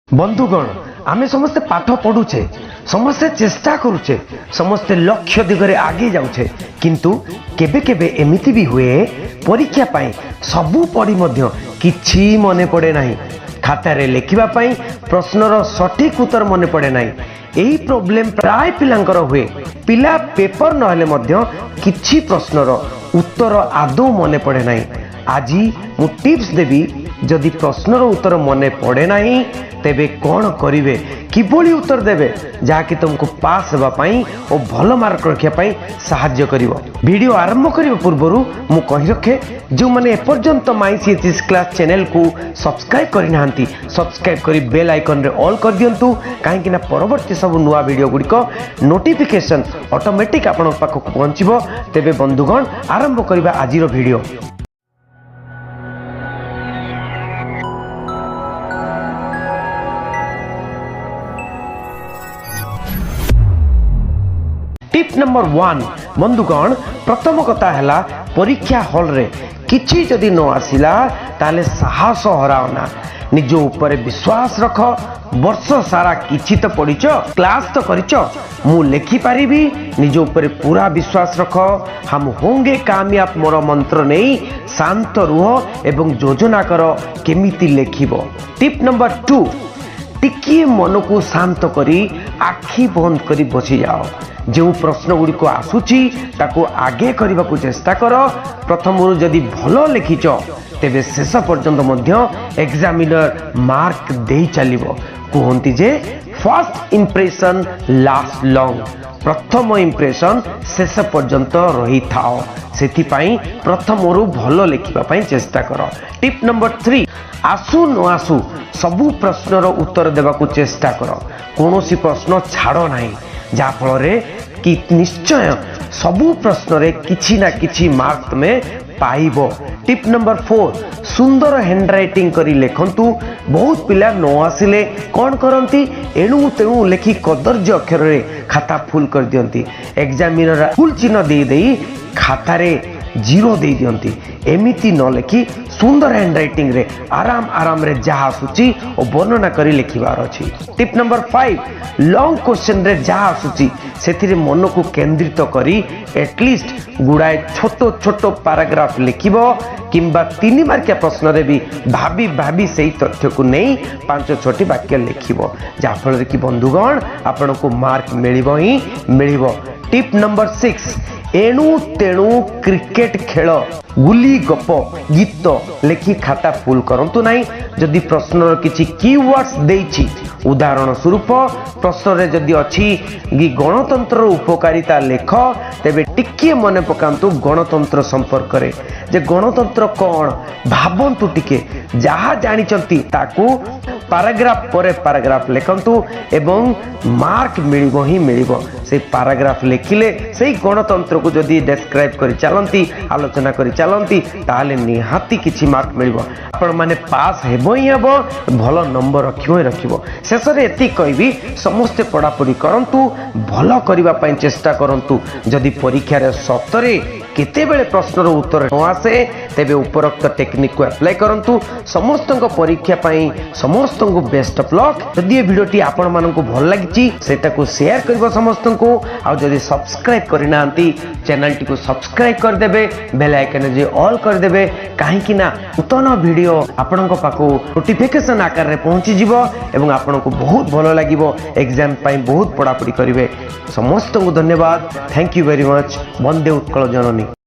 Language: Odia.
ବନ୍ଧୁଗଣ, ଆମେ ସମସ୍ତେ ପାଠ ପଢୁଛେ, ସମସ୍ତେ ଚେଷ୍ଟା କରୁଛେ, ସମସ୍ତେ ଲକ୍ଷ୍ୟ ଦିଗରେ ଆଗେଇ ଯାଉଛେ। କିନ୍ତୁ କେବେ କେବେ ଏମିତି ବି ହୁଏ, ପରୀକ୍ଷା ପାଇଁ ସବୁ ପଢ଼ି ମଧ୍ୟ କିଛି ମନେ ପଡ଼େ ନାହିଁ। ଖାତାରେ ଲେଖିବା ପାଇଁ ପ୍ରଶ୍ନର ସଠିକ ଉତ୍ତର ମନେ ପଡ଼େ ନାହିଁ। ଏହି ପ୍ରୋବ୍ଲେମ ପ୍ରାୟ ପିଲାଙ୍କର ହୁଏ। ପିଲା ପେପର ନହେଲେ ମଧ୍ୟ କିଛି ପ୍ରଶ୍ନର ଉତ୍ତର ଆଦୌ ମନେ ପଡ଼େ ନାହିଁ। ଆଜି ମୁଁ ଟିପ୍ସ ଦେବି, ଯଦି ପ୍ରଶ୍ନର ଉତ୍ତର ମନେ ପଡ଼େ ନାହିଁ ତେବେ କ'ଣ କରିବେ, କିଭଳି ଉତ୍ତର ଦେବେ, ଯାହାକି ତୁମକୁ ପାସ୍ ହେବା ପାଇଁ ଓ ଭଲ ମାର୍କ ରଖିବା ପାଇଁ ସାହାଯ୍ୟ କରିବ। ଭିଡ଼ିଓ ଆରମ୍ଭ କରିବା ପୂର୍ବରୁ ମୁଁ କହି ରଖେ, ଯେଉଁମାନେ ଏପର୍ଯ୍ୟନ୍ତ ମାଇ ସି ଏଚ୍ ଏସ୍ କ୍ଲାସ୍ ଚ୍ୟାନେଲକୁ ସବସ୍କ୍ରାଇବ୍ କରିନାହାନ୍ତି, ସବସ୍କ୍ରାଇବ୍ କରି ବେଲ୍ ଆଇକନ୍ରେ ଅଲ୍ କରିଦିଅନ୍ତୁ, କାହିଁକିନା ପରବର୍ତ୍ତୀ ସବୁ ନୂଆ ଭିଡ଼ିଓ ଗୁଡ଼ିକ ନୋଟିଫିକେସନ୍ ଅଟୋମେଟିକ୍ ଆପଣଙ୍କ ପାଖକୁ ପହଞ୍ଚିବ। ତେବେ ବନ୍ଧୁଗଣ, ଆରମ୍ଭ କରିବା ଆଜିର ଭିଡ଼ିଓ। ଟିପ୍ ନମ୍ବର 1, ବନ୍ଧୁଗଣ, ପ୍ରଥମ କଥା ହେଲା, ପରୀକ୍ଷା ହଲ୍ରେ କିଛି ଯଦି ନ ଆସିଲା ତାହେଲେ ସାହସ ହରାଅ ନା, ନିଜ ଉପରେ ବିଶ୍ୱାସ ରଖ। ବର୍ଷ ସାରା କିଛି ତ ପଢ଼ିଛ, କ୍ଲାସ୍ ତ କରିଛ, ମୁଁ ଲେଖିପାରିବି, ନିଜ ଉପରେ ପୁରା ବିଶ୍ୱାସ ରଖ। ହମ୍ ହୋଙ୍ଗେ କାମୟାବ ମୋର ମନ୍ତ୍ର ନେଇ ଶାନ୍ତ ରୁହ ଏବଂ ଯୋଜନା କର କେମିତି ଲେଖିବ। ଟିପ୍ ନମ୍ବର 2, ଟିକିଏ ମନକୁ ଶାନ୍ତ କରି ଆଖି ବନ୍ଦ କରି ବସିଯାଅ। ଯେଉଁ ପ୍ରଶ୍ନ ଗୁଡ଼ିକ ଆସୁଛି ତାକୁ ଆଗେ କରିବାକୁ ଚେଷ୍ଟା କର। ପ୍ରଥମରୁ ଯଦି ଭଲ ଲେଖିଛ ତେବେ ଶେଷ ପର୍ଯ୍ୟନ୍ତ ମଧ୍ୟ ଏକ୍ଜାମିନର ମାର୍କ ଦେଇ ଚାଲିବ। କୁହନ୍ତି ଯେ ଫାର୍ଷ୍ଟ ଇମ୍ପ୍ରେସନ୍ ଲାଷ୍ଟ ଲଙ୍ଗ, ପ୍ରଥମ ଇମ୍ପ୍ରେସନ୍ ଶେଷ ପର୍ଯ୍ୟନ୍ତ ରହିଥାଅ। ସେଥିପାଇଁ ପ୍ରଥମରୁ ଭଲ ଲେଖିବା ପାଇଁ ଚେଷ୍ଟା କର। ଟିପ୍ ନମ୍ବର 3, ଆସୁ ନ ଆସୁ ସବୁ ପ୍ରଶ୍ନର ଉତ୍ତର ଦେବାକୁ ଚେଷ୍ଟା କର। କୌଣସି ପ୍ରଶ୍ନ ଛାଡ଼ ନାହିଁ, ଯାହାଫଳରେ କି ନିଶ୍ଚୟ ସବୁ ପ୍ରଶ୍ନରେ କିଛି ନା କିଛି ମାର୍କ ତୁମେ ପାଇବ। ଟିପ୍ ନମ୍ବର 4, ସୁନ୍ଦର ହ୍ୟାଣ୍ଡରାଇଟିଂ କରି ଲେଖନ୍ତୁ। ବହୁତ ପିଲା ନ ଆସିଲେ କ'ଣ କରନ୍ତି, ଏଣୁ ତେଣୁ ଲେଖି କଦର୍ଯ୍ୟ ଅକ୍ଷରରେ ଖାତା ଫୁଲ୍ କରିଦିଅନ୍ତି। ଏକ୍ଜାମିନର ଫୁଲ୍ ଚିହ୍ନ ଦେଇ ଦେଇ ଖାତାରେ ଜିରୋ ଦେଇ ଦିଅନ୍ତି। ଏମିତି ନ ଲେଖି ସୁନ୍ଦର ହ୍ୟାଣ୍ଡରାଇଟିଂରେ ଆରାମ ଆରାମରେ ଯାହା ଆସୁଛି ଓ ବର୍ଣ୍ଣନା କରି ଲେଖିବାର ଅଛି। ଟିପ୍ ନମ୍ବର 5, ଲଙ୍ଗ କ୍ୱେଶ୍ଚନରେ ଯାହା ଆସୁଛି ସେଥିରେ ମନକୁ କେନ୍ଦ୍ରିତ କରି ଆଟଲିଷ୍ଟ ଗୁଡ଼ାଏ ଛୋଟ ଛୋଟ ପାରାଗ୍ରାଫ ଲେଖିବ, କିମ୍ବା 3 ମାର୍କିଆ ପ୍ରଶ୍ନରେ ବି ଭାବି ଭାବି ସେଇ ତଥ୍ୟକୁ ନେଇ 5 6ଟି ବାକ୍ୟ ଲେଖିବ, ଯାହାଫଳରେ କି ବନ୍ଧୁଗଣ ଆପଣଙ୍କୁ ମାର୍କ ମିଳିବ ହିଁ ମିଳିବ। ଟିପ୍ ନମ୍ବର 6, ଏଣୁ ତେଣୁ କ୍ରିକେଟ ଖେଳ, ଗୁଲି ଗପ, ଗୀତ ଲେଖି ଖାତା ଫୁଲ୍ କରନ୍ତୁ ନାହିଁ। ଯଦି ପ୍ରଶ୍ନର କିଛି କିୱାର୍ଡସ୍ ଦେଇଛି, ଉଦାହରଣ ସ୍ୱରୂପ ପ୍ରଶ୍ନରେ ଯଦି ଅଛି କି ଗଣତନ୍ତ୍ରର ଉପକାରିତା ଲେଖ, ତେବେ ଟିକିଏ ମନେ ପକାନ୍ତୁ ଗଣତନ୍ତ୍ର ସମ୍ପର୍କରେ, ଯେ ଗଣତନ୍ତ୍ର କ'ଣ, ଭାବନ୍ତୁ ଟିକେ, ଯାହା ଜାଣିଛନ୍ତି ତାକୁ ପାରାଗ୍ରାଫ ପରେ ପାରାଗ୍ରାଫ ଲେଖନ୍ତୁ ଏବଂ ମାର୍କ ମିଳିବ ହିଁ ମିଳିବ। ସେଇ ପାରାଗ୍ରାଫ ଲେଖିଲେ ସେଇ ଗଣତନ୍ତ୍ରକୁ ଯଦି ଡେସ୍କ୍ରାଇବ୍ କରି ଚାଲନ୍ତି, ଆଲୋଚନା କରି ଚାଲନ୍ତି, ତାହେଲେ ନିହାତି କିଛି ମାର୍କ ମିଳିବ। ଆପଣମାନେ ପାସ୍ ହେବ ହିଁ ହେବ, ଭଲ ନମ୍ବର ରଖିବ ହିଁ ରଖିବ। ଶେଷରେ ଏତିକି କହିବି, ସମସ୍ତେ ପଢ଼ାପଢ଼ି କରନ୍ତୁ, ଭଲ କରିବା ପାଇଁ ଚେଷ୍ଟା କରନ୍ତୁ। ଯଦି ପରୀକ୍ଷାରେ ସତରେ କେତେବେଳେ ପ୍ରଶ୍ନର ଉତ୍ତର ନ ଆସେ ତେବେ ଉପରୋକ୍ତ ଟେକ୍ନିକକୁ ଆପ୍ଲାଏ କରନ୍ତୁ। ସମସ୍ତଙ୍କ ପରୀକ୍ଷା ପାଇଁ ସମସ୍ତଙ୍କୁ ବେଷ୍ଟ ଅଫ୍ ଲକ୍। ଯଦି ଏ ଭିଡ଼ିଓଟି ଆପଣମାନଙ୍କୁ ଭଲ ଲାଗିଛି ସେଟାକୁ ସେୟାର କରିବ ସମସ୍ତଙ୍କୁ, ଆଉ ଯଦି ସବସ୍କ୍ରାଇବ୍ କରିନାହାନ୍ତି ଚ୍ୟାନେଲଟିକୁ ସବସ୍କ୍ରାଇବ୍ କରିଦେବେ, ବେଲ୍ ଆଇକନ୍ରେ ଯେ ଅଲ୍ କରିଦେବେ, କାହିଁକି ନା ନୂତନ ଭିଡ଼ିଓ ଆପଣଙ୍କ ପାଖକୁ ନୋଟିଫିକେସନ୍ ଆକାରରେ ପହଞ୍ଚିଯିବ ଏବଂ ଆପଣଙ୍କୁ ବହୁତ ଭଲ ଲାଗିବ। ଏକ୍ଜାମ୍ ପାଇଁ ବହୁତ ପଢ଼ାପଢ଼ି କରିବେ। ସମସ୍ତଙ୍କୁ ଧନ୍ୟବାଦ। Thank you very much. Vande Utkal Janani.